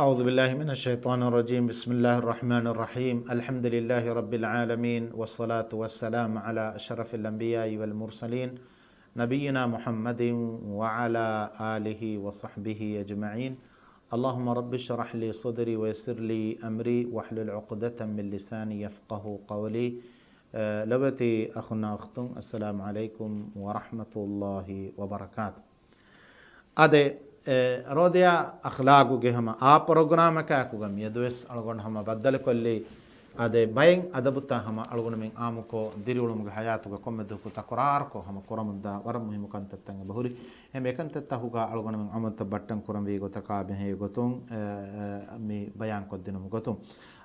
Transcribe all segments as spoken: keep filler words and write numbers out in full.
أعوذ بالله من الشيطان الرجيم. بسم الله الرحمن الرحيم. الحمد لله رب العالمين، والصلاة والسلام على أشرف الأنبياء والمرسلين، نبينا محمد وعلى آله وصحبه أجمعين. اللهم رب اشرح لي صدري ويسر لي أمري واحلل عقدة من لساني يفقهوا قولي. އަ، ލޮބުވެތި އަޚުންނާ އުޚްތުން، އައްސަލާމު ޢަލައިކުމް ވަރަޙްމަތުﷲި ވަބަރަކާތު. އާދެ، އެ، ރޯދަޔާ އަޚްލާގުގެ ހަމަ އާ ޕްރޮގްރާމަކާއެކުގަ މިއަދުވެސް އަޅުގަނޑު ހަމަ ބައްދަލުކޮށްލީ، އާދެ، ބައެއް އަދަބުތައް ހަމަ އަޅުގަނޑުމެން އާއްމުކޮށް ދިރިއުޅުމުގެ ހަޔާތުގަ ކޮންމެ ދުވަހަކު ތަކުރާރުކޮށް ހަމަ ކުރަމުންދާ ވަރަށް މުހިއްމު ކަންތައްތައް އެބަހުރި. އެހެން އެކަންތައްތަކުގަ އަޅުގަނޑުމެން އަމަލުތައް ބައްޓަން ކުރަންވީ ގޮތަކާ ބެހޭ ގޮތުން، އެ، އެ، މި ބަޔާންކޮށްދިނުމުގެ ގޮތުން.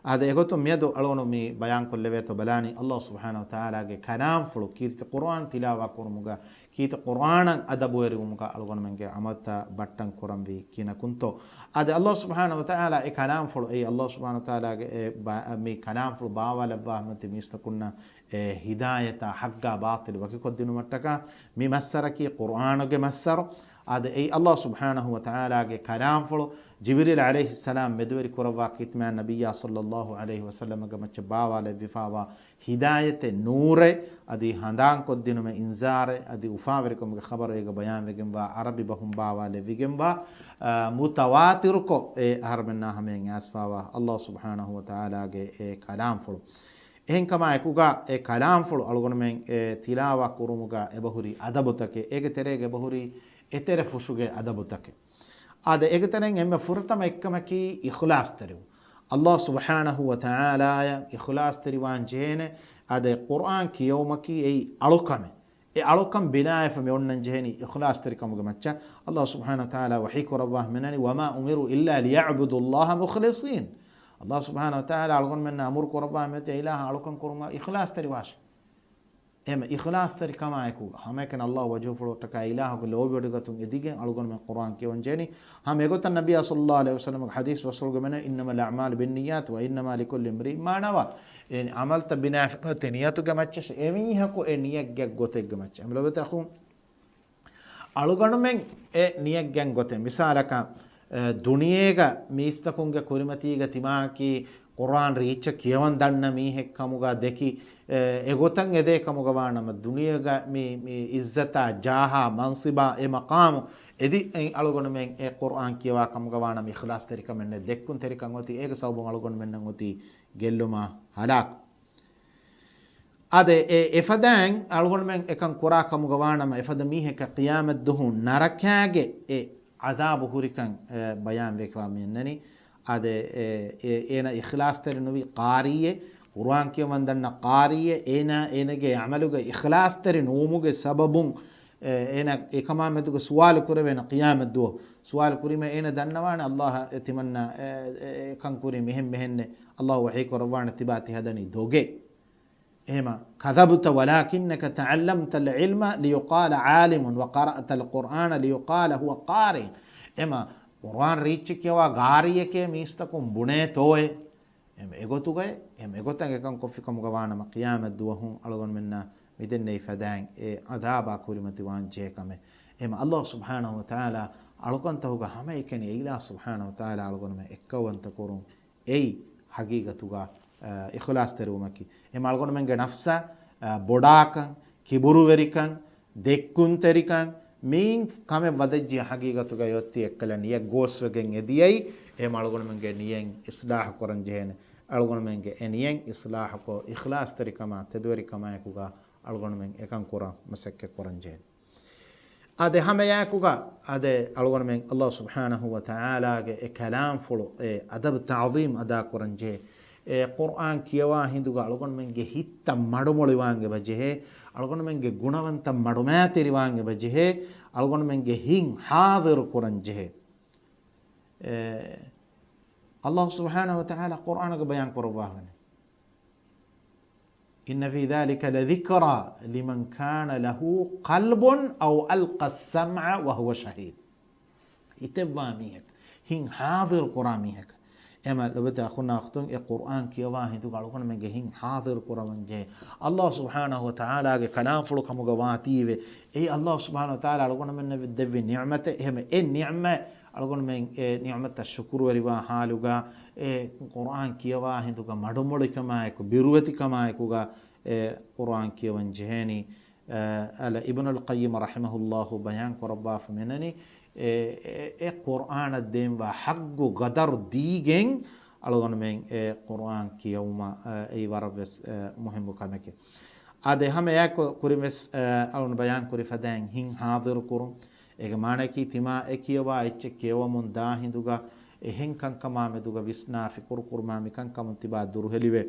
އާދެ، އެގޮތުން މިއަދު އަޅުގަނޑު މި ބަޔާންކޮށްލެވޭތޯ ބަލާނީ، އައްލާހު ސުބްޙާނަހު ވަތަޢާލާގެ ކަލާމްފުޅު ކީރިތި ޤުރުއާން ތިލާވާ ކުރުމުގަ، ކީރިތި ޤުރުއާނަށް އަދަބުވެރިވުމުގަ އަޅުގަނޑުމެންގެ އަމަލުތައް ބައްޓަން ކުރަންވީ ކިހިނަކުންތޯ؟ އާދެ، އައްލާހު ސުބްޙާނަހު ވަތަޢާލާ އެ ކަލާމްފުޅު، އެއީ އައްލާހު ސުބްޙާނަހު ވަތަޢާލާގެ އެ ބަ-، މި ކަލާމްފުޅު ބާވާލައްވާ ހިމަތި މީސްތަކުންނަށް އެ ހިދާޔަތާ ޙައްޤާ ބާޠިލު ވަކިކޮށްދިނުމަށްޓަކާ މި މައްސަރަކީ ޤުރުއާނުގެ މައްސަރު. އާދެ، އެއީ އައްލާހު ސުބްޙާނަހު ވަތަޢާލާގެ ކަލާމްފުޅު ޖިބްރީލް ޢަލައިހިއްސަލާމް މެދުވެރި ކުރައްވާ ކިތްމާ ނަބިއްޔާ ޞައްލައްލާހު ޢަލައިހި ވަސައްލަމަގެ މައްޗަށް ބާވާލެއްވިފާވާ ހިދާޔަތެއް، ނޫރެއް، އަދި ހަނދާންކޮށްދިނުމެއް، އިންޒާރެއް، އަދި އުފާވެރިކަމުގެ ޚަބަރު އޭގަ ބަޔާންވެގެންވާ، ޢަރަބި ބަހުން ބާވާލެއްވިގެންވާ، އާ، މުތަވާތިރުކޮށް އެ އަހަރުމެންނާ ހަމަޔަށް އައިސްފާވާ އައްލާހު ސުބްޙާނަހު ވަތަޢާލާގެ އެ ކަލާމްފުޅު. އެހެންކަމާ އެކުގަ އެ ކަލާމްފުޅު އަޅުގަނޑުމެން އެ ތިލާވާ ކުރުމުގަ އެބަހުރި އަދަބުތަކެއް، އޭގެ ތެރޭގަ އެބަހުރި އެތެރެ ފުށުގެ އަދަބުތަކެއް. އާދެ، އޭގެ ތެރެއިން އެންމެ ފުރަތަމަ އެއްކަމަކީ އިޚްލާޞްތެރިވުން. އައްލާހު ސުބްޙާނަހު ވަތަޢާލާއަށް އިޚްލާޞްތެރިވާން ޖެހޭނެ. އާދެ، ޤުރުއާން ކިޔެވުމަކީ އެއީ އަޅުކަމެއް. އެ އަޅުކަން ބިނާވެފަ މި އޮންނަން ޖެހެނީ އިޚްލާޞްތެރިކަމުގެ މައްޗަށް. އައްލާހު ސުބްޙާނަހު ވަތަޢާލާ ވަޙީ ކުރައްވާ ހަމައިންނަނީ، "وما أمروا إلا ليعبدوا الله مخلصين." އައްލާހު ސުބްޙާނަހު ވަތަޢާލާ އަޅުގަނޑުމެންނަށް އަމުރު ކުރައްވާ މިއޮތީ އިލާހަށް އަޅުކަން ކުރުމަށް އިޚްލާޞްތެރިވާށޭ. އެހެން އިޚްލާޞްތެރިކަމާއެކު ހަމައެކަނި އައްލާހު ވަޖްހުފުޅުއަށްޓަކާ އިލާހުގެ ލޯބިވެޑިގަތުން އެދިގެން އަޅުގަނޑުމެން ޤުރުއާން ކިޔަވަން ޖެހެނީ. ހަމަ އެގޮތަށް ނަބިއްޔާ ޞައްލައްލާހު ޢަލައިހި ވަސައްލަމަގެ ޙަދީޘް ބަސްފުޅުގަ މިއަންނަނީ، "إنما الأعمال بالنيات وإنما لكل امرئ ما نوى." އެ ޢަމަލުތައް ބިނާވެފަ މިއޮތީ ނިޔަތުގެ މައްޗަށް، އެމީހަކު އެ ނިޔަތް ގޮތެއްގެ މައްޗަށް. އެމް ލޮބެތަކު އަޅުގަނޑުމެން އެ ނިޔަތް ގޮތެއް. މިސާލަކަށް، އެ، ދުނިޔޭގަ މީސްތަކުންގެ ކުރިމަތީގަ ތިމާއަކީ ޤުރުއާން ރީއްޗަށް ކިޔަވަން ދަންނަ މީހެއް ކަމުގަ ދެކި، އެ، އެގޮތަށް އެދޭ ކަމުގަ ވާނަމަ، ދުނިޔޭގަ މި، މި އިއްޒަތާ، ޖާހާ، މަންސިބާ، އެ މަޤާމު އެދި އަޅުގަނޑުމެން އެ ޤުރުއާން ކިޔަވާ ކަމުގަ ވާނަމަ، އިޚްލާޞްތެރިކަމެއް ނެތް، ދެއްކުންތެރިކަން އޮތީ، އޭގެ ސަބަބުން އަޅުގަނޑުމެންނަށް އޮތީ ގެއްލުމާ ހަލާކު. އާދެ، އެ، އެފަދައިން އަޅުގަނޑުމެން އެކަން ކުރާ ކަމުގަ ވާނަމަ، އެފަދަ މީހަކަށް ޤިޔާމަތް ދުހު ނަރަކާގެ އެ ޢަޛާބު ހުރިކަން، އެ، ބަޔާން ވެފަ މިއަންނަނީ. އާދެ، އެ، އެ، އޭނަ އިޚްލާޞްތެރި ނުވި ޤާރީއެއް، ޤުރުއާން ކިޔަވަން ދަންނަ ޤާރީއެއް، އޭނަ، އޭނަގެ ޢަމަލުގަ އިޚްލާޞްތެރި ނުވުމުގެ ސަބަބުން، އެ، އޭނަ އެކަމާ މެދުގަ ސުވާލު ކުރެވޭނެ ޤިޔާމަތް ދުވަހު. ސުވާލު ކުރީމަ އޭނަ ދަންނަވާނެ އައްލާހަށް އެ ތިމަންނަ، އެ، އެ، އެ ކަން ކުރީ މިހެން މެހެންނެއް. އައްލާހު ވަޙީ ކުރައްވާނެ ތިބާ ތި ހަދަނީ ދޮގެއް. އެހެމަ، كذبت ولكنك تعلمت العلم ليقال عالم وقرأت القرآن ليقال هو قارئ. އެމަ، ޤުރުއާން ރީއްޗެއް ކިޔަވާ ގާރީއެކޭ މީސްތަކުން ބުނޭތޯއޭ. އެމަ، އެގޮތުގައި، އެމަ، އެގޮތަށް އެކަން ކޮށްފި ކަމުގަ ވާނަމަ، ޤިޔާމަތް ދުވަހު އަޅުގަނޑުމެންނަށް މިދެންނެވި ފަދައިން އެ ޢަޛާބާ ކުރިމަތިވާން ޖެހޭ ކަމެއް. އެމަ، އައްލާހު ސުބްޙާނަހު ވަތަޢާލާ އަޅުކަންތަކުގަ ހަމައެކަނި އެ އިލާހު ސުބްޙާނަހު ވަތަޢާލާ އަޅުގަނޑުމެން އެއްކައުވަންތަ ކުރުން. އެއީ ޙަޤީޤަތުގަ، އަ، އިޚްލާޞްތެރިވުމަކީ. އެމަ އަޅުގަނޑުމެންގެ ނަފްސަށް، އަ، ބޮޑާކަން، ކިބުރުވެރިކަން، ދެއްކުންތެރިކަން، މިއިން ކަމެއް ވަދެއްޖިޔާ ޙަޤީޤަތުގައި އޮތީ އެއްކަލަ ނިޔަތް ގޯސްވެގެން އެދިޔައީ، އެމަ އަޅުގަނޑުމެންގެ ނިޔަތް އިޞްލާޙު ކުރަން ޖެހޭނެ. އަޅުގަނޑުމެންގެ އެ ނިޔަތް އިޞްލާޙުކޮށް، އިޚްލާޞްތެރިކަމާ، ތެދުވެރިކަމާއެކުގަ އަޅުގަނޑުމެން އެކަން ކުރަން މަސައްކަތް ކުރަން ޖެހޭނެ. އާދެ، ހަމައެއާއެކުގަ އާދެ، އަޅުގަނޑުމެން އައްލާހު ސުބްޙާނަހު ވަތަޢާލާގެ އެ ކަލާމްފުޅު، އެ އަދަބު ތަޢުޒީމް އަދާކުރަން ޖެހޭ. އެ ޤުރްއާން ކިޔަވާ ހިނދުގަ އަޅުގަނޑުމެންގެ ހިތްތައް މަޑުމޮޅިވާން އެބަ ޖެހޭ. އަޅުގަނޑުމެންގެ ގުނަވަންތައް މަޑުމައިތިރިވާން އެބަ ޖެހޭ. އަޅުގަނޑުމެންގެ ހިތް ޙާޟިރު ކުރަން ޖެހޭ. އެ، އައްލާހު ސުބްޙާނަހު ވަތަޢާލާ ޤުރްއާނުގަ ބަޔާން ކުރައްވާފަވަނީ، إن في ذلك لذكرى لمن كان له قلب أو ألقى السمع وهو شهيد. ހިތެއްވާ މީހަކަށް، ހިތް ޙާޟިރު ކުރާ މީހަކަށް، އެމަ ލޮބެތި އަޚުންނާ އުޚްތުން، އެ ޤުރްއާން ކިޔަވާ ހިނދުގަ އަޅުގަނޑުމެންގެ ހިތް ޙާޟިރު ކުރަމުން ޖެހޭ. އައްލާހު ސުބްޙާނަހު ވަތަޢާލާގެ ކަލާމްފުޅު ކަމުގަ ވާތީވެ، އެއީ އައްލާހު ސުބްޙާނަހު ވަތަޢާލާ އަޅުގަނޑުމެންނަށް ދެއްވި ނިޢުމަތެއް. އެހެމަ އެ ނިޢުމަތް އަޅުގަނޑުމެން އެ ނިޢުމަތަށް ޝުކުރުވެރިވާ ޙާލުގަ، އެ ޤުރްއާން ކިޔަވާ ހިނދުގަ މަޑުމޮޅިކަމާއެކު، ބިރުވެތިކަމާއެކުގަ އެ ޤުރްއާން ކިޔަވަން ޖެހޭނީ. އަ، އަލަ އިބްނުލް ޤައްޔިމް ރަޙިމަހުﷲ ބަޔާން ކުރައްވާފަ މިނަނީ، އެ، އެ، އެ ޤުރްއާނަށް ދޭންވާ ޙައްޤު ޤަދަރު ދީގެން އަޅުގަނޑުމެން އެ ޤުރްއާން ކިޔަވުމަށް، އަ، އެއީ ވަރަށްވެސް، އަ، މުހިއްމު ކަމެކެ. އާދެ، ހަމަ އެއާއެކު ކުރިންވެސް، އަ، އަޅުގަނޑު ބަޔާން ކުރި ފަދައިން ހިތް ޙާޟިރު ކުރުން. އޭގެ މާނައަކީ ތިމާ އެ ކިޔަވާ އެއްޗެއް ކިޔަވަމުން ދާ ހިނދުގަ އެހެން ކަންކަމާ މެދުގަ ވިސްނާ ފިކުރު ކުރުމާ މިކަންކަމުން ތިބާ ދުރުހެލިވެ،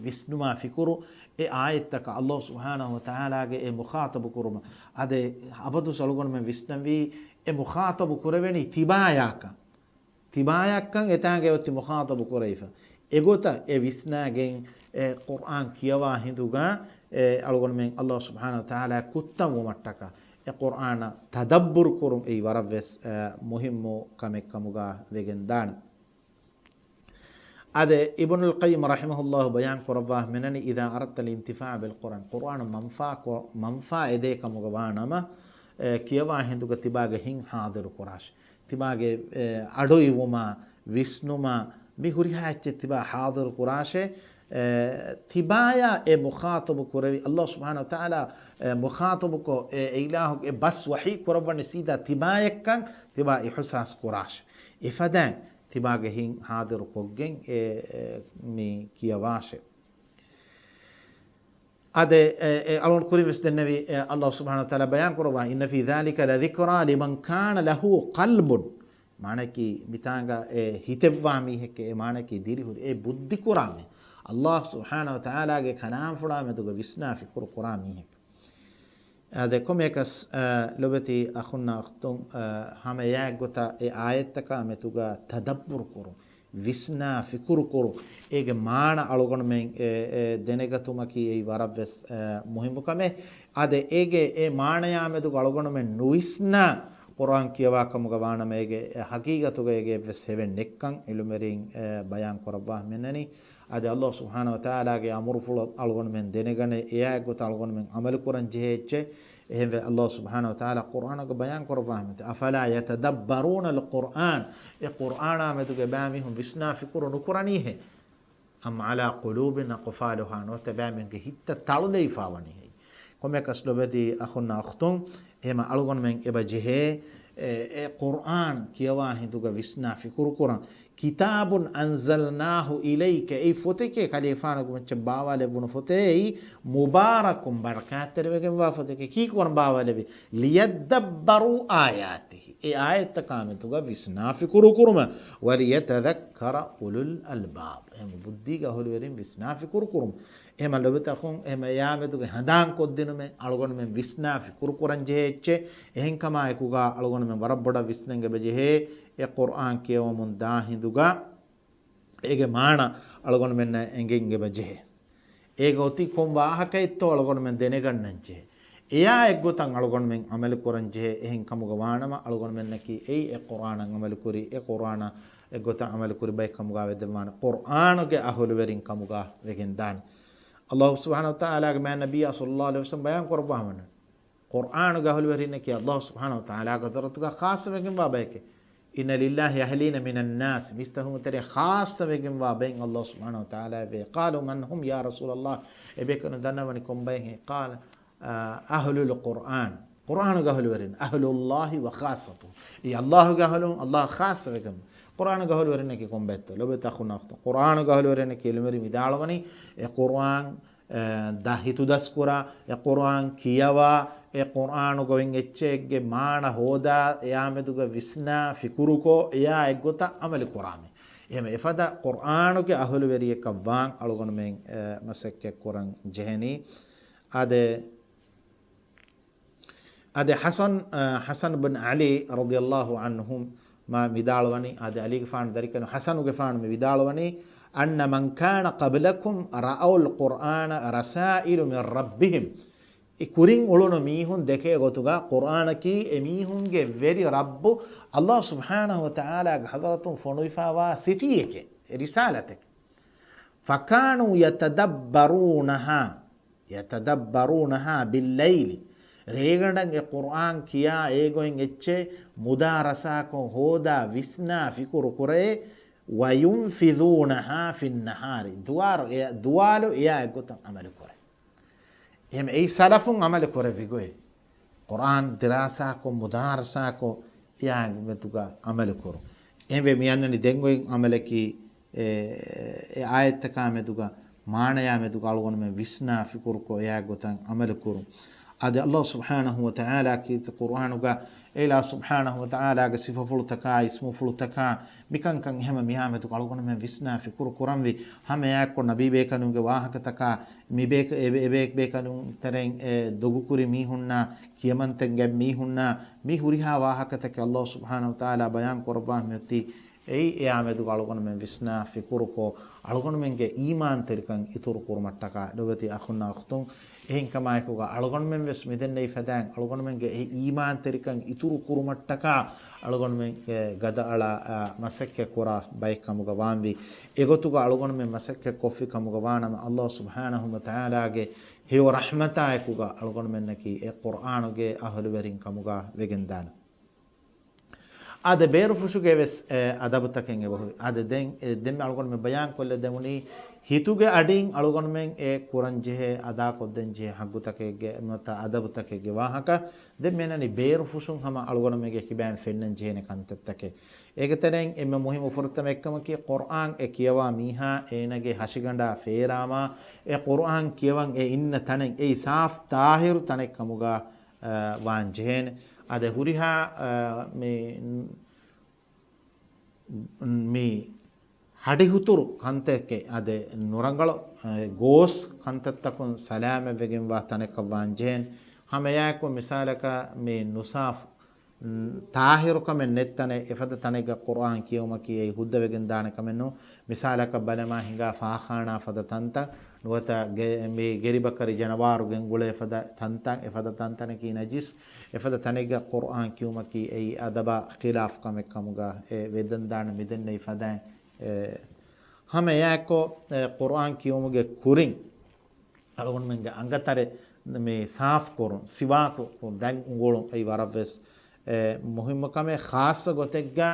ވިސްނުމާ ފިކުރު އެ އާޔަތްތަކަށް އައްލާހު ސުބްޙާނަހު ވަތަޢާލާގެ އެ މުޚާޠަބު ކުރުމަށް. އާދެ، އަބަދުސް އަޅުގަނޑުމެން ވިސްނަންވީ އެ މުޚާޠަބު ކުރެވެނީ ތިބާޔަކަށް. ތިބާޔަކަށް އެތާނގަ އޮތީ މުޚާޠަބު ކުރެވިފަ. އެގޮތަށް އެ ވިސްނާގެން އެ ޤުރްއާން ކިޔަވާ ހިނދުގަ އެ އަޅުގަނޑުމެން އައްލާހު ސުބްޙާނަހު ވަތަޢާލާ ކުއްތަންވުމަށްޓަކާ އެ ޤުރްއާނަށް ތަދައްބުރު ކުރުން އެއީ ވަރަށްވެސް، އެ، މުހިއްމު ކަމެއް ކަމުގަ ވެގެންދާނެ. އާދެ، އިބްނުލް ޤައްޔިމް ރަޙިމަހުﷲ ބަޔާން ކުރައްވާ މިނަނީ، إذا أردت الانتفاع بالقرآن، ޤުރްއާނު މަންފާ ކޮ-، މަންފާ އެދޭ ކަމުގަ ވާނަމަ، އެ، ކިޔަވާ ހިނދުގަ ތިބާގެ ހިތް ޙާޟިރު ކުރާށޭ. ތިބާގެ، އެ، އަޑުއިވުމާ، ވިސްނުމާ، މި ހުރިހާ އެއްޗެއް ތިބާ ޙާޟިރު ކުރާށޭ. އެ، ތިބާޔާ އެ މުޚާޠަބު ކުރެވި، އައްލާހު ސުބްޙާނަހު ވަތަޢާލާ، އެ، މުޚާޠަބުކޮށް، އެ، އެ އިލާހުގެ އެ ބަސް ވަޙީ ކުރައްވަނީ ސީދާ ތިބާޔަށްކަން ތިބާ އިޙުސާސް ކުރާށޭ. އެފަދައިން ތިބާގެ ހިތް ޙާޟިރު ކޮށްގެން އެ، އެ، މި ކިޔަވާށޭ. އާދެ، އެ، އެ، އަޅުގަނޑު ކުރިން ވެސް ދެންނެވި، އެ، އައްލާހު ސުބްޙާނަހު ވަތަޢާލާ ބަޔާން ކުރައްވާ، إن في ذلك لذكرى لمن كان له قلب. މާނައަކީ، މިތާނގަ އެ ހިތެއްވާ މީހެކޭ، އެ މާނައަކީ ދިރިހުރި، އެ ބުއްދި ކުރާ މީހެއް. އައްލާހު ސުބްޙާނަހު ވަތަޢާލާގެ ކަލާމްފުޅާ މެދުގަ ވިސްނާ ފިކުރު ކުރާ މީހެއް. އާދެ، ކޮންމެއަކަސް، އަ، ލޮބެތި އަޚުންނާ އުޚްތުން، އަ، ހަމަ އެއާއެއްގޮތަށް އެ އާޔަތްތަކާ މެދުގަ ތަދައްބުރު ކުރުން، ވިސްނާ ފިކުރު ކުރުން، އޭގެ މާނަ އަޅުގަނޑުމެން އެ، އެ ދެނެގަތުމަކީ އެއީ ވަރަށްވެސް، އަ، މުހިއްމު ކަމެއް. އާދެ، އޭގެ އެ މާނަޔާ މެދުގަ އަޅުގަނޑުމެން ނުވިސްނާ ޤުރްއާން ކިޔަވާ ކަމުގަ ވާނަމަ، އޭގެ އެ ހަގީގަތުގަ އޭގެ އެއްވެސް ހެވެއް ނެއްކަން ޢިލްމުވެރިން، އެ، ބަޔާން ކުރައްވާ މިނަނީ. އަދި އައްލާހު ސުބްޙާނަހު ވަތަޢާލާގެ އަމުރުފުޅު އަޅުގަނޑުމެން ދެނެގަނެ، އެއާއެއްގޮތަށް އަޅުގަނޑުމެން ޢަމަލު ކުރަން ޖެހޭ އެއްޗެއް. އެހެންވެ، އައްލާހު ސުބްޙާނަހު ވަތަޢާލާ ޤުރްއާނުގަ ބަޔާން ކުރައްވާ ހަމަތަ، أفلا يتدبرون القرآن، އެ ޤުރްއާނާ މެދުގަ އެބައިމީހުން ވިސްނާ ފިކުރު ނުކުރަނީހޭ؟ أم على قلوب أقفالها، ނުވަތަ އެބައިމީހުންގެ ހިތްތައް ތަޅުލެވިފާ ވަނީހޭ؟ ކޮންމެއަކަސް ލޮބެތި އަޚުންނާ އުޚްތުން، އެހެމަ އަޅުގަނޑުމެން އެބަ ޖެހޭ، އެ، އެ ޤުރްއާން ކިޔަވާ ހިނދުގަ ވިސްނާ ފިކުރު ކުރަން. كتاب أنزلناه إليك، އެއީ ފޮތެކޭ، ކަލޭފާނުގެ މައްޗަށް ބާވާލެއްވުނު ފޮތެއް، އެއީ مبارك، ބަރަކާތްތެރިވެގެންވާ ފޮތެކޭ. ކީކުރަން ބާވާލެވި؟ ليدبروا آياته، އެ އާޔަތްތަކާ މެދުގަ ވިސްނާ ފިކުރު ކުރުމަށް. وليتذكر أولو الألباب، އެހެން ބުއްދީގެ އަހުލުވެރިން ވިސްނާ ފިކުރު ކުރުމަށް. އެހެމަ ލޮބުތަކުން، އެހެމަ އެއާމެދުގެ ހަނދާން ކޮށްދިނުމެއް، އަޅުގަނޑުމެން ވިސްނާ ފިކުރު ކުރަން ޖެހޭ އެއްޗެއް. އެހެންކަމާ އެކުގަ އަޅުގަނޑުމެން ވަރަށް ބޮޑަށް ވިސްނަން އެބަ ޖެހޭ، އެ ޤުރްއާން ކިޔަވަމުން ދާ ހިނދުގަ އޭގެ މާނަ އަޅުގަނޑުމެންނަށް އެނގެން އެބަ ޖެހޭ. އޭގަ އޮތީ ކޮން ވާހަކައެއްތޯ އަޅުގަނޑުމެން ދެނެގަންނަން ޖެހޭ. އެއާ އެއްގޮތަށް އަޅުގަނޑުމެން ޢަމަލު ކުރަން ޖެހޭ. އެހެން ކަމުގަ ވާނަމަ، އަޅުގަނޑުމެންނަކީ އެއީ އެ ޤުރްއާނަށް ޢަމަލު ކުރި، އެ ޤުރްއާނަށް އެއްގޮތަށް ޢަމަލު ކުރި ބައެއް ކަމުގަ ވެދެއްވާނެ. ޤުރްއާނުގެ އަހުލުވެރިން ކަމުގަ ވެގެންދާނެ. އައްލާހު ސުބްޙާނަހު ވަތަޢާލާގެ މާތް ނަބިއްޔާ ޞައްލައްލާހު ޢަލައިހި ވަސައްލަމް ބަޔާން ކުރައްވާ ހަމަނަ، ޤުރްއާނުގެ އަހުލުވެރިންނަކީ އައްލާހު ސުބްޙާނަހު ވަތަޢާލާގެ ޙަޟްރަތުގަ ޚާއްޞަވެގެންވާ ބައެކޭ. إن لله أهلين من الناس، މީސްތަކުންގެ ތެރޭ ޚާއްޞަވެގެންވާ ބައެއް އައްލާހު ސުބްޙާނަހު ވަތަޢާލާ ވޭ. قالوا من هم يا رسول الله؟ އެބޭކަލުން ދަންނަވަނީ ކޮން ބައެއްހޭ؟ قال، އަ، أهل القرآن، ޤުރްއާނުގެ އަހުލުވެރިން. أهل الله وخاصته، އެއީ އައްލާހުގެ އަހުލުން، އައްލާހު ޚާއްޞަވެގެން. ޤުރްއާނުގެ އަހުލުވެރިންނަކީ ކޮން ބައެއްތޯ؟ ލޮބުވެތި އަޚުންނާ އުޚްތުން، ޤުރްއާނުގެ އަހުލުވެރިންނަކީ ޢިލްމުވެރިން ވިދާޅުވަނީ، އެ ޤުރްއާން އެ، ދަ ހިތުދަސްކުރާ، އެ ޤުރްއާން ކިޔަވާ، އެ ޤުރްއާނުގަ އޮތް އެއްޗެއްގެ މާނަ ހޯދާ، އެއާމެދުގަ ވިސްނާ ފިކުރުކޮށް، އެއާ އެއްގޮތަށް ޢަމަލު ކުރާމެ. އެހެން އެފަދަ ޤުރްއާނުގެ އަހުލުވެރިއެއްކަށް ވާން އަޅުގަނޑުމެން، އެ، މަސައްކަތް ކުރަން ޖެހެނީ. އާދެ، އަދި ޙަސަން، އަ، ޙަސަން ބިން ޢަލީ ރަޟިޔަﷲ ޢަންހުމާ ވިދާޅުވަނީ، އަދި ޢަލީގެފާނު ދަރިކަލުން ޙަސަނުގެފާނު މި ވިދާޅުވަނީ، أن من كان قبلكم رأوا القرآن رسائل من ربهم. އެ ކުރިން އުޅުނު މީހުން ދެކޭ ގޮތުގަ ޤުރްއާނަކީ އެ މީހުންގެ ވެރި ރައްބު ﷲ ސުބްޙާނަހޫ ވަތަޢާލާގެ ޙަޟްރަތުން ފޮނުވިފައިވާ ސިޓީއެކޭ، އެ ރިސާލަތެކޭ. فكانوا يتدبرونها، يتدبرونها بالليل. ރޭގަނޑަށް އެ ޤުރްއާން ކިޔާ އޭގޮތް އެއްޗެއް މުދާރަސާކޮށް ހޯދާ ވިސްނާ ފިކުރު ކުރޭ، وينفذونها في النهار. ދުވާލު އެ-، ދުވާލު އެއާ އެއްގޮތަށް ޢަމަލު ކުރޭ. އެހެން އެއީ ސަލަފުން ޢަމަލު ކުރެއްވި ގޮތް. ޤުރްއާން ދިރާސާކޮށް، މުދާރަސާކޮށް، އެއާ މެދުގަ ޢަމަލު ކުރުން. އެހެންވެ މި އަންނަނީ ދެން އޮތް ޢަމަލަކީ، އެ، އެ އާޔަތްތަކާ މެދުގަ، މާނަޔާ މެދުގަ އަޅުގަނޑުމެން ވިސްނާ ފިކުރުކޮށް، އެއާ ގޮތަށް ޢަމަލު ކުރުން. އާދެ، ﷲ ސުބްޙާނަހޫ ވަތަޢާލާ ކީރިތި ޤުރްއާނުގަ އެ ﷲ ސުބްޙާނަހޫ ވަތަޢާލާގެ ސިފަފުޅުތަކާ، އިސްމުފުޅުތަކާ، މިކަންކަން އެހެމަ މިހާ މެދު އަޅުގަނޑުމެން ވިސްނާ ފިކުރު ކުރަންވީ. ހަމައެއާއެކު ނަބީ ބޭކަލުންގެ ވާހަކަތަކާ، މި ބޭކަ-، އެ ބޭ-، އެ ބޭ-، ބޭކަލުން ތެރެއިން އެ ދޮގުކުރި މީހުންނާ، ކިޔަމަންތައް ގެ މީހުންނާ، މި ހުރިހާ ވާހަކަތަކެއް ﷲ ސުބްޙާނަހޫ ވަތަޢާލާ ބަޔާން ކުރައްވާ މިއޮތީ. އެއީ އެއާ މެދުގަ އަޅުގަނޑުމެން ވިސްނާ ފިކުރުކޮށް، އަޅުގަނޑުމެންގެ އީމާންތެރިކަން އިތުރު ކުރުމަށްޓަކާ. ލޮބުވެތި އަޚުންނާ އުޚްތުން، އެހެންކަމާއެކުގަ އަޅުގަނޑުމެން ވެސް މިދެންނެވި ފަދައިން އަޅުގަނޑުމެންގެ އެ އީމާންތެރިކަން އިތުރު ކުރުމަށްޓަކާ އަޅުގަނޑުމެން ގަދައަޅާ، އާ، މަސައްކަތް ކުރާ ބައެއް ކަމުގަ ވާންވީ. އެގޮތުގަ އަޅުގަނޑުމެން މަސައްކަތް ކޮށްފި ކަމުގަ ވާނަމަ، ﷲ ސުބްޙާނަހޫ ވަތަޢާލާގެ ހެޔޮ ރަޙްމަތާއެކުގަ އަޅުގަނޑުމެންނަކީ އެ ޤުރްއާނުގެ އަހުލުވެރިން ކަމުގަ ވެގެންދާނެ. އާދެ، ބޭރުފުށުގެ ވެސް، އެ، އަދަބުތަކެއް އެބަހުރި. އާދެ، ދެން، އެ، ދެންމެ އަޅުގަނޑުމެން ބަޔާން ކޮށްލަދެމުނީ، ހިތުގެ އަޑިން އަޅުގަނޑުމެން އެ ކުރަން ޖެހޭ، އަދާކޮށްދޭން ޖެހޭ ހައްގުތަކެއްގެ ނުވަތަ އަދަބުތަކެއްގެ ވާހަކަ. ދެން މިއަންނަނީ ބޭރުފުށުން ހަމަ އަޅުގަނޑުމެންގެ ކިބައިން ފެންނަން ޖެހޭނެ ކަންތައްތަކެއް. އޭގެ ތެރެއިން އެންމެ މުހިއްމު ފުރަތަމަ އެއްކަމަކީ، ޤުރްއާން އެ ކިޔަވާ މީހާ އޭނަގެ ހަށިގަނޑާ ފޭރާމާ، އެ ޤުރްއާން ކިޔަވަން އެ އިންނަ ތަނެއް އެއީ ސާފް ޠާހިރު ތަނެއް ކަމުގަ، އަ، ވާން ޖެހޭނެ. އަދެ ހުރިހާ، އަ، މި، މި ހަޑިހުތުރު ކަންތަކެއް އަދެ ނުރަނގަޅު، އަ، ގޯސް ކަންތައްތަކުން ސަލާމަތްވެގެންވާ ތަނެއްކަށް ވާން ޖެހޭނެ. ހަމައެއާއެކު މިސާލަކަށް މި ނުސާފު، އުން، ޠާހިރުކަމެއް ނެތް ތަނެއް އެފަދަ ތަނެއްގަ ޤުރްއާން ކިޔެވުމަކީ އެއީ ހުއްދަވެގެން ދާނެ ކަމެއް ނޫން. މިސާލަކަށް ބަލަމާ ހިނގާ ފާޚާނާ ފަދަ ތަންތަން ނުވަތަ ގެ-، މި ގެރިބަކަރި ޖަނަވާރު ގެންގުޅޭ ފަދަ ތަންތަން، އެފަދަ ތަންތަނަކީ ނަޖިސް، އެފަދަ ތަނެއްގަ ޤުރްއާން ކިޔުމަކީ އެއީ އަދަބާ ޚިލާފު ކަމެއް ކަމުގަ އެ ވެދެންދާނެ މިދެންނެވި ފަދައިން. އެ، ހަމައެއާއެކު، އެ، ޤުރްއާން ކިޔުމުގެ ކުރިން އަޅުގަނޑުމެންގެ އަނގަތަރެއް މި ސާފު ކުރުން، ސިވާކު ދަތް އުނގުޅުން އެއީ ވަރަށްވެސް، އެ، މުހިއްމު ކަމެއް. ޚާއްޞަ ގޮތެއްގަ،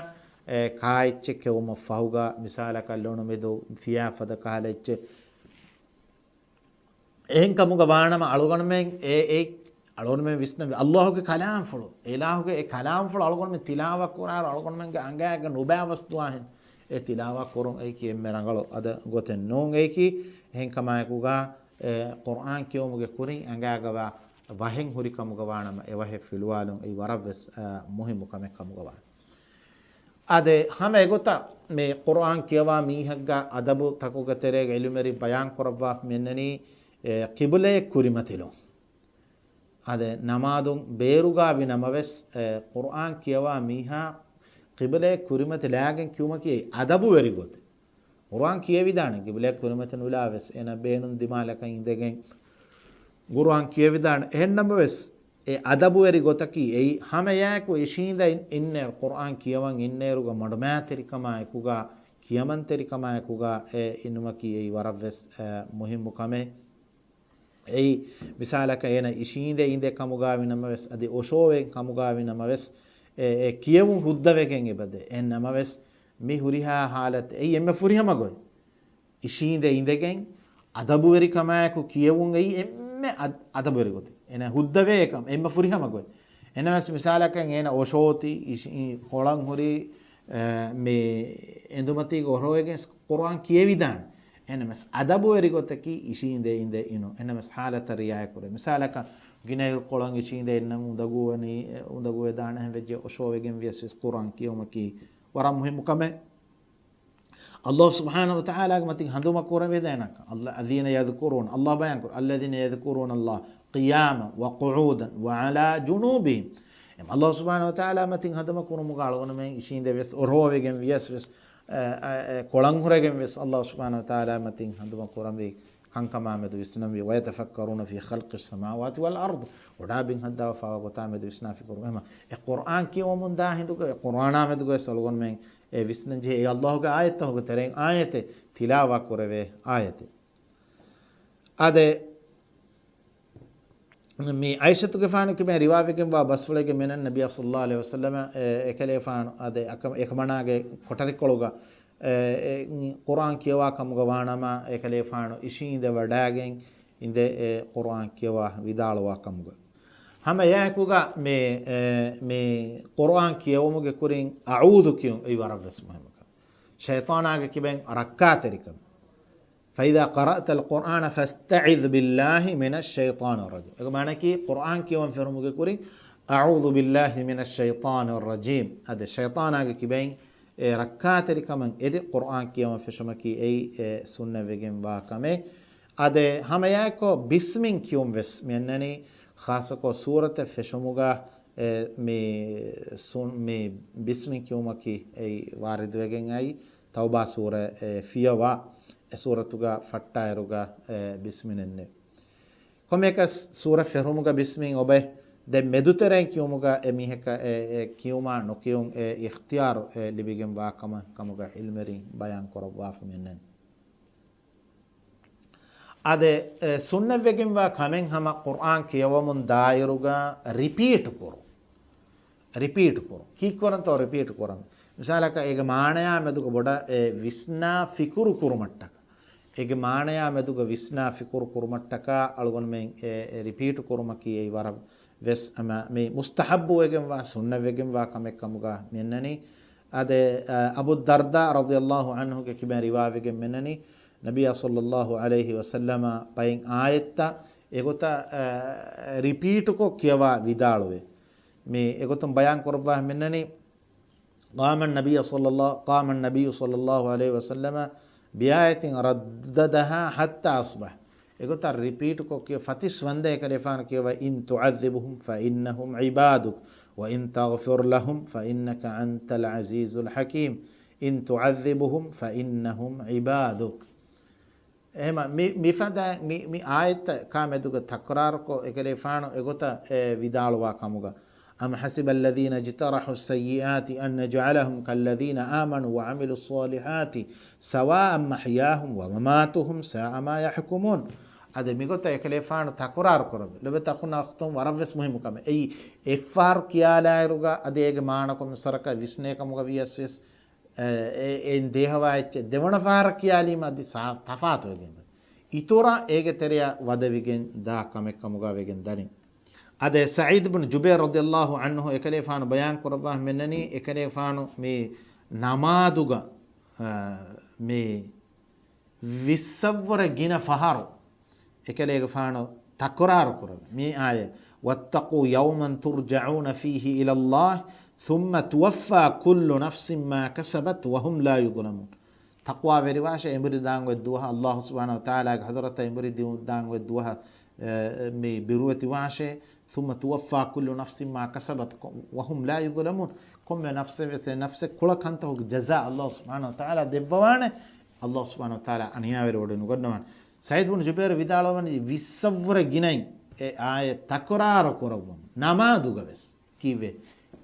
އެ، ކާއެއްޗެއް ކެއުމަށް ފަހުގަ މިސާލަކަށް ލޮނުމެދު ފިޔާ ފަދަ ކަހަލަ އެއްޗެއް. އެހެން ކަމުގަ ވާނަމަ އަޅުގަނޑުމެން އެ، އެ، އަޅުގަނޑުމެން ވިސްނަން އައްލާހުގެ ކަލާމްފުޅު، އެ އިލާހުގެ އެ ކަލާމްފުޅު އަޅުގަނޑުމެން ތިލާވަތް ކުރާއިރު އަޅުގަނޑުމެންގެ އަނގައިގަ ނުބައިވަސް ދުވާހެން އެ ތިލާވަތް ކުރުން އެއީކީ އެންމެ ރަނގަޅު އަދަ ގޮތެއް ނޫން. އެއީކީ އެހެން ކަމާއެކުގަ، އެ، ޤުރްއާން ކިޔުމުގެ ކުރިން އަނގައިގަ ވާ ވަހެއް ހުރި ކަމުގަ ވާނަމަ އެ ވަހެއް ފިލުވާލުން އެއީ ވަރަށްވެސް، އަ، މުހިއްމު ކަމެއް ކަމުގަ ވާނެ. އާދެ، ހަމަ އެގޮތަށް މި ޤުރްއާން ކިޔަވާ މީހަކަށް އަދަބު ތަކުގެ ތެރޭގަ އިލްމުވެރިން ބަޔާން ކުރައްވާފަ މިއަންނަނީ، އެ، ޤިބުލައެއް ކުރިމަތިލުން. އާދެ، ނަމާދުން ބޭރުގަ ވި ނަމަވެސް، އެ، ޤުރްއާން ކިޔަވާ މީހާ ޤިބުލައެއް ކުރިމަތިލާގެން ކިޔުމަކީ އަދަބުވެރި ގޮތެއް. ޤުރްއާން ކިޔެވިދާނެ، ޤިބުލައެއް ކުރިމަތި ނުލާވެސް، އޭނަ ބޭނުން ދިމާލަކަށް އިނދެގެން ޤުރްއާން ކިޔެވިދާނެ. އެހެން ނަމަވެސް، އެ އަދަބުވެރި ގޮތަކީ އެއީ، ހަމައެއާއެކު އިށީނދެ އިން-، އިންނޭރު ޤުރްއާން ކިޔަވަން އިންނޭރުގަ މަޑުމައިތެރިކަމާއެކުގަ، ކިޔަމަންތެރިކަމާއެކުގަ އެ އިނުމަކީ އެއީ ވަރަށްވެސް، އެ، މުހިއްމު ކަމެއް. އެއީ، މިސާލަކަށް އޭނަ އިށީނދެ އިނދެ ކަމުގަ ވި ނަމަވެސް، އަދި އޮށޯވެ ކަމުގަ ވި ނަމަވެސް، އެ، އެ ކިޔެވުން ހުއްދަވެގެން އެބަދޭ. އެހެން ނަމަވެސް، މި ހުރިހާ ހާލަތެއް އެއީ އެންމެ ފުރިހަމަ ގޮތް. އިށީނދެ އިނދެގެން އަދަބުވެރިކަމާއެކު ކިޔެވުން އެއީ އެންމެ އަދ-، އަދަބުވެރި ގޮތެއް. އޭނަ ހުއްދަވޭ އެކަމް އެންމެ ފުރިހަމަ ގޮތް. އެނަމަސް މިސާލަކަށް އޭނަ އޮށޯތި އިށީ ކޮޅަން ހުރި، އެ، މި އެނދުމަތީގަ އޮށޯވެގެން ޤުރްއާން ކިޔެވިދާނެ. އެނަމަސް އަދަބުވެރި ގޮތަކީ އިށީނދެ އިނދެ އިނުން. އެނަމަސް ހާލަތަށް ރިއާޔަތް ކުރޭ. މިސާލަކަށް ގިނައިރު ކޮޅަން އިށީނދެ އިންނަން އުނދަގޫވަނީ، އެ، އުނދަގޫވެދާނެ ހެން ވެއްޖެ އޮށޯވެގެން ވިޔަސް ވެސް ޤުރްއާން ކިޔެވުމަކީ ވަރަށް މުހިއްމު ކަމެއް. ﷲ ސުބްޙާނަހޫ ވަތަޢާލާގެ މަތިން ހަނދުމަ ކުރެވިދޭނަކަށް. އައްލަ-، الذين يذكرون، ﷲ ބަޔާން ކުރޭ، الذين يذكرون الله قياما وقعودا وعلى جنوبهم. އެމް ﷲ ސުބްޙާނަހޫ ވަތަޢާލާ މަތިން ހަނދުމަ ކުރުމުގަ އަޅުގަނޑުމެން އިށީނދެ ވެސް، އޮށޯވެގެން ވިޔަސް ވެސް، އެ، އެ، އެ، ކޮޅަން ހުރެގެން ވެސް ﷲ ސުބްޙާނަހޫ ވަތަޢާލާ މަތިން ހަނދުމަ ކުރަންވީ. ކަންކަމާ މެދު ވިސްނަންވީ، وَيَتَفَكَّرُونَ فِي خَلْقِ السَّمَاوَاتِ وَالْأَرْضِ، އުޑާ ބިން ހައްދާފައިވާ ގޮތާ މެދު ވިސްނާ ފިކުރު. އެހެމަ އެ ޤުރްއާން ކިޔަވަމުން ދާ ހިނދުގަ، އެ ޤުރްއާނާ މެދުގަ ވެސް އަޅުގަނޑުމެން އެ ވިސްނަން ޖެހޭ އެ ﷲ ގެ އާޔަތްތަކުގެ ތެރެއިން އާޔަތެއް، ތިލާވާ ކުރެވޭ އާޔަތެއް. އާދެ، މި ޢާއިޝަތުގެފާނު ކިބެން ރިވާވެގެންވާ ބަސްފުޅެއްގެ މިނަން ނަބިއްޔާ ޞައްލައްލާހު ޢަލައިހި ވަސައްލަމަ، އެ، އެކަލޭފާނު އާދެ، އެކަމަނާގެ ކޮޓަރިކޮޅުގަ، އެ، އެ، ޤުރްއާން ކިޔަވާ ކަމުގަ ވާނަމަ، އެކަލޭފާނު އިށީނދެ ވަޑައިގެން އިނދެ، އެ، ޤުރްއާން ކިޔަވާ ވިދާޅުވާ ކަމުގަ. ހަމަ އެއާއެކުގަ މި، އެ، މި ޤުރްއާން ކިޔެވުމުގެ ކުރިން އަޢޫޛު ކިޔުން އެއީ ވަރަށް ވެސް މުހިއްމު ކަމެއް. ޝައިޠާނާގެ ކިބެން ރައްކާތެރިކަން. فَإِذَا قَرَأْتَ الْقُرْآنَ فَاسْتَعِذْ بِاللَّهِ مِنَ الشَّيْطَانِ الرَّجِيمِ. އޭގެ މާނައަކީ ޤުރްއާން ކިޔަވަން ފެށުމުގެ ކުރިން، أَعُوذُ بِاللَّهِ مِنَ الشَّيْطَانِ الرَّجِيمِ. އާދެ، ޝައިޠާނާގެ ކިބައިން އެ ރައްކާތެރިކަމަށް އެދި ޤުރްއާން ކިޔަވަން ފެށުމަކީ އެއީ އެ ސުންނަތްވެގެންވާ ކަމެއް. އާދެ، ހަމައެއާއެކު ބިސްމިން ކިޔުން ވެސް މިއަންނަނީ، ޚާއްޞަކޮށް ސޫރަތެއް ފެށުމުގަ، އެ، މި ސުން-، މި ބިސްމިން ކިޔުމަކީ އެއީ ވާރިދުވެގެން އައި، ތައުބާ ސޫރަ، އެ، ފިޔަވާ އެ ސޫރަތުގަ ފައްޓާއިރުގަ، އެ، ބިސްމި ނެންނެވި. ކޮންމެއަކަސް ސޫރަ ފެށުމުގަ ބިސްމިން އޮބެ ދެ މެދުތެރެއިން ކިޔުމުގަ އެ މީހަކަށް އެ، އެ ކިޔުމާ ނުކިޔުން އެ އިޚްތިޔާރު އެ ލިބިގެން ވާ ކަމަށް ކަމުގަ ޢިލްމުވެރިން ބަޔާން ކުރައްވާފަ މިއަންނަނީ. އާދެ، އެ، ސުންނަތްވެގެންވާ ކަމެއް ހަމަ ޤުރްއާން ކިޔަވަމުން ދާއިރުގަ ރިޕީޓް ކުރުން. ރިޕީޓް ކުރުން. ކީއްކުރަންތޯ ރިޕީޓް ކުރަން؟ މިސާލަކަށް އޭގެ މާނަޔާ މެދުގަ ބޮޑަށް އެ ވިސްނާ ފިކުރު ކުރުމަށްޓަކާ. އޭގެ މާނަޔާ މެދުގަ ވިސްނާ ފިކުރު ކުރުމަށްޓަކާ އަޅުގަނޑުމެން އެ، އެ ރިޕީޓް ކުރުމަކީ އެއީ ވަރަށް ވެސް އަމަ މި މުސްތަޙައްބުވެގެންވާ، ސުންނަތްވެގެންވާ ކަމެއް ކަމުގަ މިއަންނަނީ. އާދެ، އަ، އަބޫ ދަރްދާ ރަޟިޔައްލާހު ޢަންހުގެ ކިބައިން ރިވާވެގެން މިއަންނަނީ، ނަބިއްޔާ ޞައްލައްލާހު ޢަލައިހި ވަސައްލަމަ ބައެއް އާޔަތްތައް އެގޮތަށް، އަ، ރިޕީޓުކޮށް ކިޔަވާ ވިދާޅުވޭ. މި އެގޮތުން ބަޔާން ކުރައްވާ މިއަންނަނީ، قام النبي صلى الله، قام النبي صلى الله عليه وسلم بآية رددها حتى أصبح. އެގޮތަށް ރިޕީޓްކޮށް ކިޔަ ފަތިސް ވަންދެން އެކަލޭފާނު ކިޔަވަ، إن تعذبهم فإنهم عبادك وإن تغفر لهم فإنك أنت العزيز الحكيم. إن تعذبهم فإنهم عبادك. އެހެމަ މި، މިފަދަ މި، މި އާޔަތްތަކާ މެދުގަ ތަކުރާރުކޮށް އެކަލޭފާނު އެގޮތަށް އެ ވިދާޅުވާ ކަމުގަ، أم حسب الذين اجترحوا السيئات أن نجعلهم كالذين آمنوا وعملوا الصالحات سواء محياهم ومماتهم ساء ما يحكمون. އަދި މިގޮތަށް އެކަލޭފާނު ތަކުރާރު ކުރައްވި. ލޮބެތަކުން އަޚްތުން ވަރަށް ވެސް މުހިއްމު ކަމެއް. އެއީ އެއްފަހަރު ކިޔާލާއިރުގަ އަދި އޭގެ މާނަކޮން މިސަރަކަށް ވިސްނޭ ކަމުގަ ވިޔަސް ވެސް އެ، އެ، އެއިން ދޭހަވާ އެއްޗެއް ދެވަނަ ފަހަރަށް ކިޔާލީމަ އަދި ސާ-، ތަފާތުވެގެން ވޭ. އިތުރަށް އޭގެ ތެރެއަށް ވަދެވިގެން ދާ ކަމެއް ކަމުގަ ވެގެން ދަނީ. އާދެ، ސަޢީދު ބިން ޖުބައިރު ރަޟިޔައްލާހު ޢަންހު އެކަލޭފާނު ބަޔާން ކުރައްވާ މިނަނީ، އެކަލޭފާނު މި ނަމާދުގަ، އާ، މި ވިއްސަށްވުރެ ގިނަ ފަހަރު އެކަލޭގެފާނު ތަކުރާރު ކުރައްވި މި އާޔަތް، واتقوا يوما ترجعون فيه إلى الله ثم توفى كل نفس ما كسبت وهم لا يظلمون. ތަޤްވާވެރިވާށޭ، އެނބުރި ދާން އޮތް ދުވަހަށް، ﷲ ސުބްޙާނަހޫ ވަތަޢާލާގެ ޙަޟްރަތަށް އެނބުރި ދިއު-، ދާން އޮތް ދުވަހަށް، އެ، މި ބިރުވެތިވާށޭ. ثم توفى كل نفس ما كسبت، وهم لا يظلمون. ކޮންމެ ނަފްސެއް ވެސް އެ ނަފްސެއް ކުޅަ ކަންތަކުގެ ޖަޒާ ﷲ ސުބްޙާނަހޫ ވަތަޢާލާ ދެއްވަވާނެ. ﷲ ސުބްޙާނަހޫ ވަތަޢާލާ އަނިޔާވެރި ވަޑައިނުގަންނަވާނެ. ސަޢީދު ބިން ޖުބައިރު ވިދާޅުވަނީ، ވިއްސަށްވުރެ ގިނައިން އެ އާޔަތް ތަކުރާރު ކުރައްވަމުން ނަމާދުގަ ވެސް ކީއްވެ؟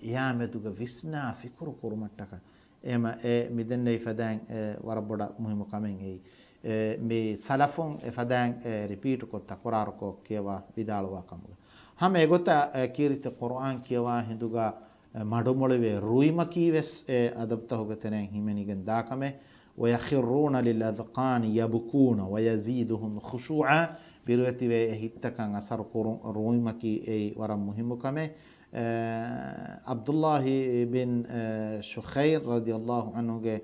އެއާ މެދުގަ ވިސްނާ ފިކުރު ކުރުމަށްޓަކައި. އެހެމަ އެ މިދެންނެވި ފަދައިން އެ ވަރަށް ބޮޑަށް މުހިއްމު ކަމެއް އެއީ. އެ މި ސަލަފުން އެ ފަދައިން އެ ރިޕީޓުކޮށް ތަކުރާރުކޮށް ކިޔަވާ ވިދާޅުވާ ކަމުގަ. ހަމަ އެގޮތަށް އެ ކީރިތި ޤުރުއާން ކިޔަވާ ހިނދުގަ އެ މަޑުމޮޅިވެ ރުއިމަކީ ވެސް އެ އަދަބުތަކުގެ ތެރެއިން ހިމެނިގެން ދާ ކަމެއް. ويخرون للأذقان يبكون ويزيدهم خشوعا. ބިރުވެތިވެ އެ ހިތްތަކަށް އަސަރު ކުރުން ރުއިމަކީ އެއީ ވަރަށް މުހިއްމު ކަމެއް. އެ، ޢަބްދުﷲ ބިން، އެ، ޝުޚައިރު ރަޟިޔަﷲ ޢަންހުގެ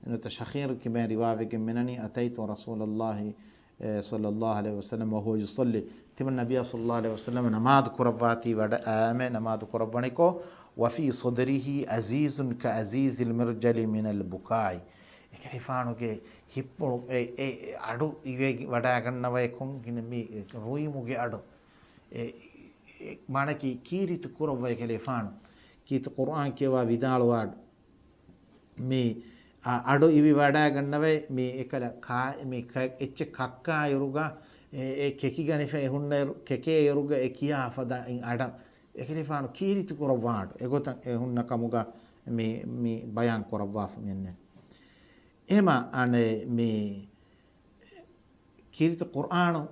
ނުތަ ޝަޚީރު ކިބައިން ރިވާވެގެން މިނަނީ، أتيت رسول الله، އެ، صلى الله عليه وسلم وهو يصلي. ތިމަން ނަބިއްޔާ ޞައްލަﷲ ޢަލައިހި ވަސައްލަމަ ނަމާދު ކުރައްވާތީ ވަޑަ-، އާމެ ނަމާދު ކުރައްވަނިކޮށް، وفي صدره أزيز كأزيز المرجل من البكاء. އެކަލޭފާނުގެ ހިއްޕު އެ، އެ، އަޑު އިވޭ ވަޑައިގަންނަވައި ކޮން ހިނެއް މި ރުއިމުގެ އަޑު. އެ، އެ، މާނަކީ ކީރިތި ކުރައްވައި ކަލޭފާނު. ކީރިތި ޤުރުއާން ކިޔަވާ ވިދާޅުވާ އަޑު. މި އަ-، އަޑު އިވި ވަޑައިގަންނަވައި މި އެކަލަ ކާ-، މި ކަ-، އެއްޗެއް ކައްކާ އިރުގަ އެ، އެ ކެކިގަނެފަ އެ ހުންނަ އިރު، ކެކޭ އިރުގަ އެ ކިޔާ ފަދަ އިން އަޑަށް އެކަލޭފާނު ކީރިތި ކުރައްވާ އަޑު އެގޮތަށް އެ ހުންނަ ކަމުގަ މި، މި ބަޔާން ކުރައްވާފަ މި އެންނެ. އެހެމަ އަނެ މި ކީރިތި ޤުރްއާނު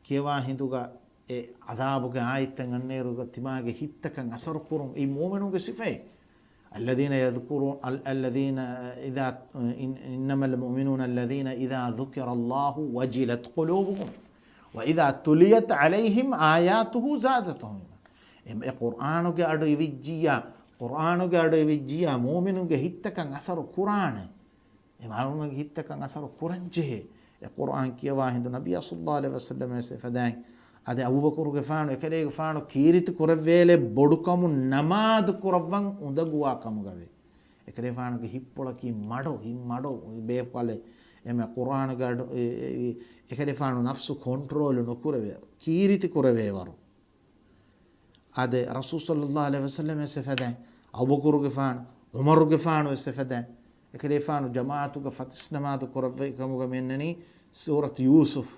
ކިޔަވާ ހިނދުގަ އެ ޢަޛާބުގެ އާޔަތްތައް އަންނައިރުގަ ތިމާގެ ހިތްތަކަށް އަސަރު ކުރުން އެއީ މުއުމިނުންގެ ސިފައެއް. الذين يذكرون، ال-، الذين إذا، إن-، إنما المؤمنون الذين إذا ذكر الله وجلت قلوبهم وإذا تليت عليهم آياته زادتهم إيمانا. އެ ޤުރްއާނުގެ އަޑު އިވިއްޖިއްޔާ، ޤުރްއާނުގެ އަޑު އިވިއްޖިއްޔާ މުއުމިނުންގެ ހިތްތަކަށް އަސަރު ކުރާނެ. އެ މައުމިނުންގެ ހިތްތަކަށް އަސަރު ކުރަންޖެހޭ. އެ ޤުރްއާން ކިޔަވާ ހިނދު ނަބިއްޔާ ޞައްލައްލާހު ޢަލައިހި ވަސައްލަމަ ވެސް އެފަދައިން. އަދި އަބޫބަކުރުގެފާނު އެކަލޭގެފާނު ކީރިތި ކުރެއްވޭލެއް ބޮޑުކަމުން ނަމާދު ކުރައްވަން އުނދަގޫވާ ކަމުގަވޭ. އެކަލޭގެފާނުގެ ހިތްޕުޅަކީ މަޑު، ހިތް މަޑު ބޭފުޅެއް. އެމެ ޤުރްއާނުގެ އަޑު، އެ، އެ، އެ، އެކަލޭފާނު ނަފްސު ކޮންޓްރޯލު ނުކުރެވޭ، ކީރިތި ކުރެވޭވަރު. އާދެ، ރަސޫލު ޞައްލައްލާހު ޢަލައިހި ވަސައްލަމަ ވެސް އެފަދައިން، އަބޫބަކުރުގެފާނު، ޢުމަރުގެފާނު ވެސް އެފަދައިން، އެކަލޭފާނު ޖަމާޢަތުގަ ފަތިސް ނަމާދު ކުރައްވައި ކަމުގަ މި އަންނަނީ ސޫރަތު ޔޫސުފް.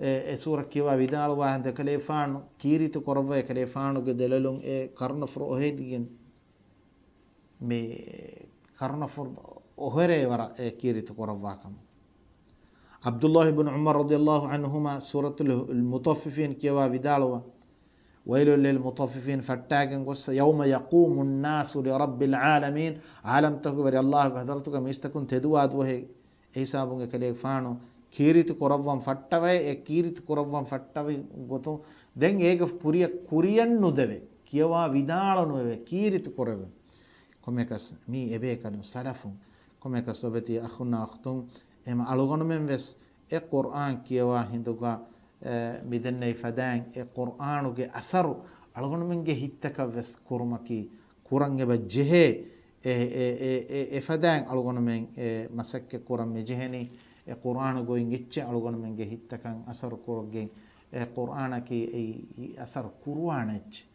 އެ، އެ ސޫރަ ކިޔަވާ ވިދާޅުވާ ހިނދު އެކަލޭފާނު ކީރިތި ކުރައްވައި އެކަލޭފާނުގެ ދެލޮލުން އެ ކަރުނަފުރު އޮހެދިގެން މި ކަރުނަފުރު އޮހެރޭ ވަރަށް އެ ކީރިތި ކުރައްވާ ކަމުން. ޢަބްދުﷲ ބިން ޢުމަރު ރަޟިޔަﷲ ޢަންހުމާ ސޫރަތުލް މުޠައްފިފީން ކިޔަވާ ވިދާޅުވާ، وَيْلٌ لِلْمُطَفِّفِينَ ފައްޓާގެން ގޮއްސަ، يَوْمَ يَقُومُ النَّاسُ لِرَبِّ الْعَالَمِينَ ޢާލަމްތަކުގެ ވެރި ﷲގެ ޙަޟްރަތުގަ މީސްތަކުން ތެދުވާ ދުވަހެއް. އެ ހިސާބުން އެކަލޭގެފާނު ކީރިތި ކުރައްވަން ފައްޓަވައި، އެ ކީރިތި ކުރައްވަން ފައްޓަވި ގޮތުން ދެން އޭގެ ކުރިއަށް ކުރިއަށް ނުދެވޭ، ކިޔަވާ ވިދާޅު ނުވެވޭ، ކީރިތި ކުރެވޭ. ކޮންމެކަސް މީ އެބޭކަލުން ސަލަފުން، ކޮންމެކަސް ލޮބެތި އަޚުންނާ އުޚްތުން، އެމަ އަޅުގަނޑުމެން ވެސް އެ ޤުރްއާން ކިޔަވާ ހިނދުގަ، އެ، މިދެންނެވި ފަދައިން އެ ޤުރްއާނުގެ އަސަރު އަޅުގަނޑުމެންގެ ހިތްތަކަށް ވެސް ކުރުމަކީ ކުރަން އެބަ ޖެހޭ. އެ، އެ، އެ، އެ، އެ ފަދައިން އަޅުގަނޑުމެން އެ މަސައްކަތް ކުރަން މި ޖެހެނީ، އެ ޤުރްއާނު ގޮތް އެއްޗެއް އަޅުގަނޑުމެންގެ ހިތްތަކަށް އަސަރު ކުރުގެން، އެ ޤުރްއާނަކީ އެއީ އަސަރު ކުރުވާނެ އެއްޗެއް.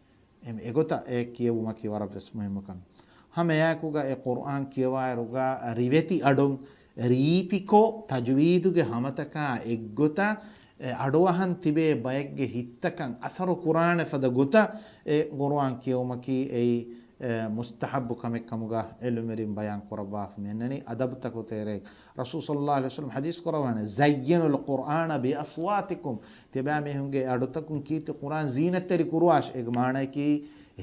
އެ، އެގޮތަށް އެ ކިޔެވުމަކީ ވަރަށް ވެސް މުހިއްމު ކަމެއް. ހަމައެއާއެކުގަ އެ ޤުރްއާން ކިޔަވާއިރުގަ ރިވެތި އަޑުން ރީތިކޮށް ތަޖްވީދުގެ ހަމަތަކާ އެއްގޮތަށް، އެ، އަޑުއަހަން ތިބޭ ބައެއްގެ ހިތްތަކަށް އަސަރު ކުރާނެ ފަދަ ގޮތަށް އެ ޤުރްއާން ކިޔެވުމަކީ އެއީ، އެ، މުސްތަޙައްބު ކަމެއް ކަމުގަ އެ އިލްމުވެރިން ބަޔާން ކުރައްވާފަ މި އަންނަނީ. އަދަބުތަކު ތެރޭ ރަސޫލު ޞައްލައްލާހު ޢަލައިހި ވަސައްލަމަ ޙަދީޘް ކުރައްވާނެ، زينوا القرآن بأصواتكم. ތިބާމީހުންގެ އަޑުތަކުން ކީރިތި ޤުރްއާން ޒީނަތްތެރި ކުރުވާށި. އޭގެ މާނައަކީ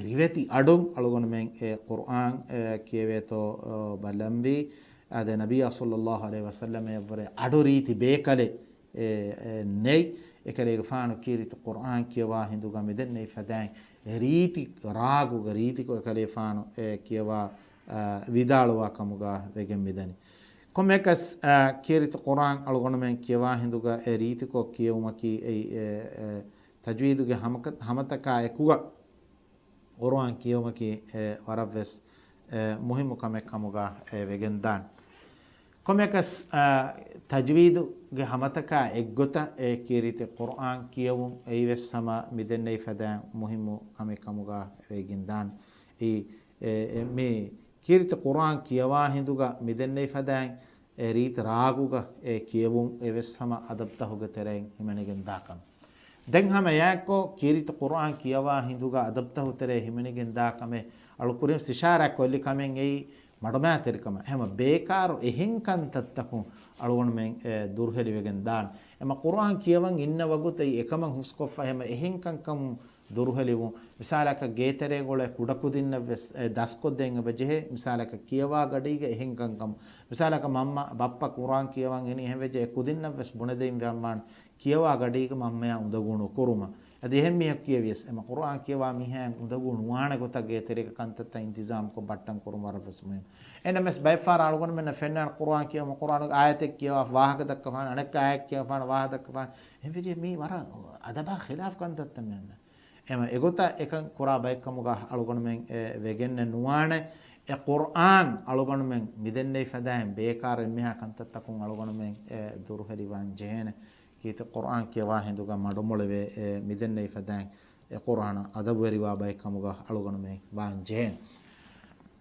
ރިވެތި އަޑުން އަޅުގަނޑުމެން އެ ޤުރްއާން، އެ، ކިޔެވޭތޯ، އަ، ބަލަންވީ. އާދެ، ނަބިއްޔާ ޞައްލައްލާހު ޢަލައިހި ވަސައްލަމައަށްވުރެ އަޑު ރީތި ބޭކަލެއް އެ، އެ، ނެތް. އެކަލޭގެފާނު ކީރިތި ޤުރްއާން ކިޔަވާ ހިނދުގަ މިދެންނެވި ފަދައިން ރީތި ރާގުގަ ރީތިކޮށް އެކަލޭފާނު އެ ކިޔަވާ، އަ، ވިދާޅުވާ ކަމުގަ ވެގެން މިދަނީ. ކޮންމެއަކަސް، އަ، ކީރިތި ޤުރްއާން އަޅުގަނޑުމެން ކިޔަވާ ހިނދުގަ އެ ރީތިކޮށް ކިޔެވުމަކީ އެއީ، އެ، އެ، ތަޖްވީދުގެ ހަމަކަ-، ހަމަތަކާ އެކުގަ ޤުރްއާން ކިޔެވުމަކީ، އެ، ވަރަށްވެސް، އެ، މުހިއްމު ކަމެއް ކަމުގަ، އެ، ވެގެންދާނެ. ކޮންމެއަކަސް، އަ، ތަޖްވީދުގެ ހަމަތަކާ އެއްގޮތަށް އެ ކީރިތި ޤުރްއާން ކިޔެވުން އެއީވެސް ހަމަ މިދެންނެވި ފަދައިން މުހިއްމު ކަމެއް ކަމުގަ ވެގެންދާނެ. އެ، އެ، މި ކީރިތި ޤުރްއާން ކިޔަވާ ހިނދުގަ މިދެންނެވި ފަދައިން އެ ރީތި ރާގުގަ އެ ކިޔެވުން އެވެސް ހަމަ އަދަބުތަހުގެ ތެރެއިން ހިމެނިގެން ދާ ކަމެއް. ދެން ހަމަ އެއާއެއްކޮށް، ކީރިތި ޤުރްއާން ކިޔަވާ ހިނދުގަ އަދަބުތަހު ތެރޭ ހިމެނިގެން ދާ ކަމެއް އަޅުކުރިން އިޝާރާތް ކޮށްލި ކަމެއް އެއީ މަޑުމައިތިރިކަމަށް. ހަމަ ބޭކާރު އެހެން ކަންތައްތަކުން އަޅުގަނޑުމެން، އެ، ދުރުހެލިވެގެން ދާން. ހަމަ ޤުރްއާން ކިޔަވަން އިންނަ ވަގުތު އެކަމަށް ހުސްކޮށްފަ ހަމަ އެހެން ކަންކަމުން ދުރުހެލިވުން. މިސާލަކަށް ގޭތެރޭގަ އުޅޭ ކުޑަކުދިންނަށްވެސް، އެ، ދަސްކޮށްދޭން އެބަޖެހޭ. މިސާލަކަށް ކިޔަވާ ގަޑީގަ އެހެން ކަންކަމުން. މިސާލަކަށް މަންމަ ބައްޕަ ޤުރްއާން ކިޔަވަން އިނީ އެހެންވެއްޖެ އެ ކުދިންނަށްވެސް ބުނެދޭން ވެއްވާނެ. ކިޔަވާ ގަޑީގަ މަންމަޔާ އުނދަގޫ ނުކުރުމަށް. އަދި އެހެން މީހަކު ކިޔެވިޔަސް، އެމަ ޤުރްއާން ކިޔަވާ މީހާއަށް އުނދަގޫ ނުވާނެ ގޮތަށް ގޭތެރޭގަ ކަންތައްތައް އިންތިޒާމްކޮށް ބައްޓަން ކުރުން ވަރަށްވެސް މުހިންމު. އެންނަމެސް ބައެއްފަހަރަށް އަޅުގަނޑުމެންނަށް ފެންނާނެ ޤުރްއާން ކިޔަވަމުން ޤުރްއާނުގެ އާޔަތެއް ކިޔަވާ ވާހަކަ ދައްކަފާނެ، އަނެއްކާ އާޔަތް ކިޔަވާފާނެ ވާހަކަ ދައްކަފާނެ. އެހެންވެއްޖެ މީ ވަރަށް އަދަބާ ޚިލާފް ކަންތައްތައް މިއަންނަ. އެމަ އެގޮތަށް އެކަން ކުރާ ބައެއްކަމުގަ އަޅުގަނޑުމެން އެ ވެގެންނެއް ނުވާނެ. އެ ޤުރްއާން އަޅުގަނޑުމެން މިދެންނެވި ފަދައިން ބޭކާރު އެންމެހާ ކަންތައްތަކުން އަޅުގަނޑުމެން އެ ދުރުހެލިވާން ޖެހޭނެ. ކީރިތި ޤުރްއާން ކިޔަވާ ހިނދުގަ މަޑުމޮޅެވޭ، އެ، މިދެންނެވި ފަދައިން އެ ޤުރްއާނަށް އަދަބުވެރިވާ ބައެއް ކަމުގަ އަޅުގަނޑުމެން ވާން ޖެހޭނެ.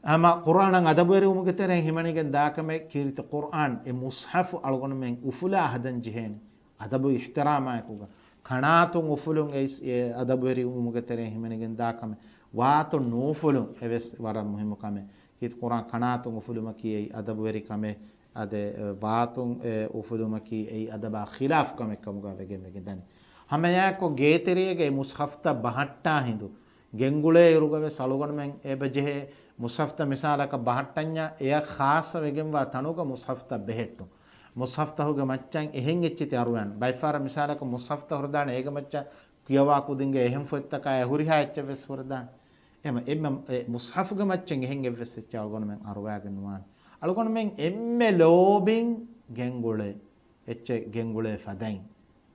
ހަމަ ޤުރްއާނަށް އަދަބުވެރިވުމުގެ ތެރެއިން ހިމެނިގެން ދާކަމެއް ކީރިތި ޤުރްއާން އެ މުޞްޙަފު އަޅުގަނޑުމެން އުފުލާ ހަދަން ޖެހޭނެ. އަދަބު އިޙްތިރާމާއެކުގަ ކަނާތުން އުފުލުން އެއީ އެ އަދަބުވެރިވުމުގެ ތެރެއިން ހިމެނިގެން ދާ ކަމެއް. ވާތުން ނޫފުލުން އެވެސް ވަރަށް މުހިއްމު ކަމެއް. ކީރިތި ޤުރްއާން ކަނާތުން އުފުލުމަކީ އެއީ އަދަބުވެރި ކަމެއް. އާދެ، އެ، ވާތުން އެ އުފުލުމަކީ އެއީ އަދަބާ ޚިލާފު ކަމެއް ކަމުގަ ވެގެން ވެގެން ދަނީ. ހަމައެއާއެކު ގޭތެރޭގައި މުޞްޙަފްތައް ބަހައްޓާ ހިނދު ގެންގުޅޭ އިރުގަވެސް އަޅުގަނޑުމެން އެބަ ޖެހޭ މުޞްޙަފްތައް މިސާލަކަށް ބަހައްޓަންޏާ އެއަށް ޚާއްޞަ ވެގެންވާ ތަނުގަ މުޞްޙަފްތައް ބެހެއްޓުން. މުޞްޙަފްތަކުގެ މައްޗަށް އެހެން އެއްޗެތި އަރުވާން. ބައެއްފަހަރަށް މިސާލަކަށް މުޞްޙަފްތައް ހުރެދާނެ އޭގެ މައްޗަށް ކިޔަވާ ކުދިންގެ އެހެން ފޮތްތަކާއި ހުރިހާ އެއްޗެއް ވެސް ހުރެދާނެ. އެމަ، އެމަ، އެ މުޞްޙަފުގެ މައްޗަށް އެހެން އެއްވެސް އެއްޗެއް އަޅުގަނޑުމެން އަރުވާގެން ނުވާނެ. އަޅުގަނޑުމެން އެންމެ ލޯބިން ގެންގުޅޭ އެއްޗެއް ގެންގުޅޭ ފަދައިން،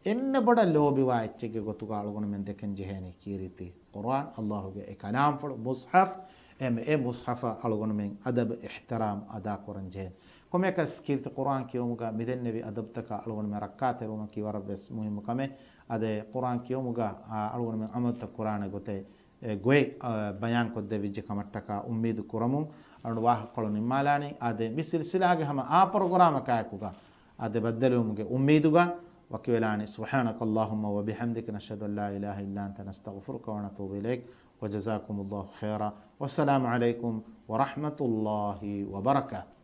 އެންމެ ބޮޑަށް ލޯބިވާ އެއްޗެއްގެ ގޮތުގަ އަޅުގަނޑުމެން ދެކެން ޖެހޭނީ ކީރިތި ޤުރްއާން، ﷲ ގެ އެ ކަލާމްފުޅު މުޞްޙަފް. އެމެ އެ މުޞްޙަފަށް އަޅުގަނޑުމެން އަދަބު އިޙްތިރާމް އަދާކުރަން ޖެހޭނެ. ކޮންމެއަކަސް ކީރިތި ޤުރްއާން ކިޔެވުމުގަ މިދެންނެވި އަދަބުތަކާ އަޅުގަނޑުމެން ރައްކާތެރިވުމަކީ ވަރަށްވެސް މުހިއްމު ކަމެއް. އާދެ، ޤުރްއާން ކިޔެވުމުގަ، އާ، އަޅުގަނޑުމެން ޢަމަލުތައް ކުރާނެ ގޮތެއް އެ ގޮތް، އަ، ބަޔާންކޮށްދެވިއްޖެ ކަމަށްޓަކާ އުއްމީދު ކުރަމުން، އަޅުގަނޑު ވާހަކަކޮޅު ނިންމާލާނީ. އާދެ، މި ސިލްސިލާގެ ހަމަ އާ ޕްރޮގްރާމަކާއެކުގަ އާދެ، ބައްދަލުވުމުގެ އުއްމީދުގަ ވަކިވެލާނީ. سبحانك اللهم وبحمدك، نشهد أن لا إله إلا أنت، نستغفرك ونتوب إليك، وجزاكم الله خيرا، والسلام عليكم ورحمة الله وبركاته.